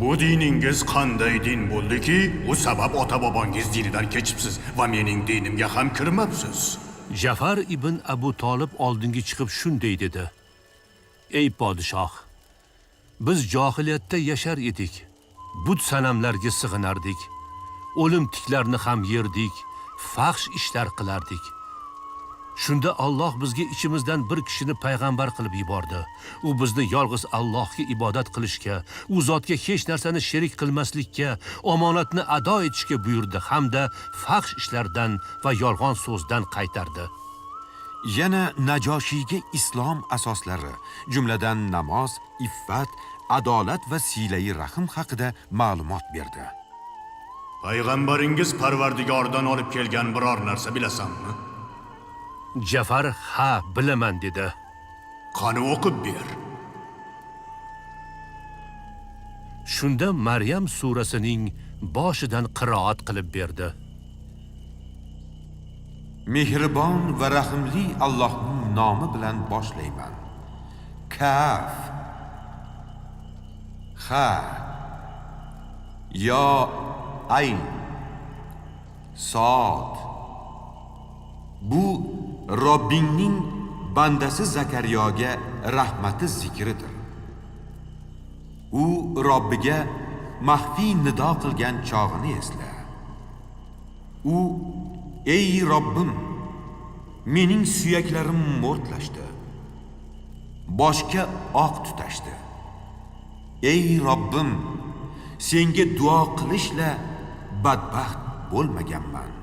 Bu diningiz qanday din bo'ldiki, u sabab ota-bobongiz dinidan kechibsiz va mening dinimga ham kirmabsiz? Jafar ibn Abu Tolib oldinga chiqib shunday dedi: Ey podshoh, biz johiliyatda yashar edik. But sanamlarga sig'inardik. O'limtiklarni ham yerdik, fahsh ishlar qilardik. Shunda Alloh bizga ichimizdan bir kishini payg'ambar qilib yubordi. U bizni yolg'iz Allohga ibodat qilishga, u zotga hech narsani sherik qilmaslikka, omonatni ado etishga buyurdi hamda fahsh ishlardan va yolg'on so'zdan qaytardi. Yana Najoshiyga islom asoslari, jumladan namoz, iffat, adolat va siylai rahm haqida ma'lumot berdi. Payg'ambaringiz Parvardigordan olib kelgan biror narsa bilasanmi? Jafar ha, bilaman dedi. Qani o'qib ber. Shunda Maryam surasining boshidan qiroat qilib berdi. Mehribon va rahimli Allohning nomi bilan boshlayman. Kaf, Ha, Yo, Ayn, Sod. Bu Robbingning bandasi Zakariyoga rahmati zikridir. U Robbiga maxfiy nido qilgan chog'ini esla. U: Ey Robbim, mening suyaklarim mo'rtlashdi, boshga oq tutashdi. Ey Robbim, senga duo qilishla badbaxt bo'lmaganman.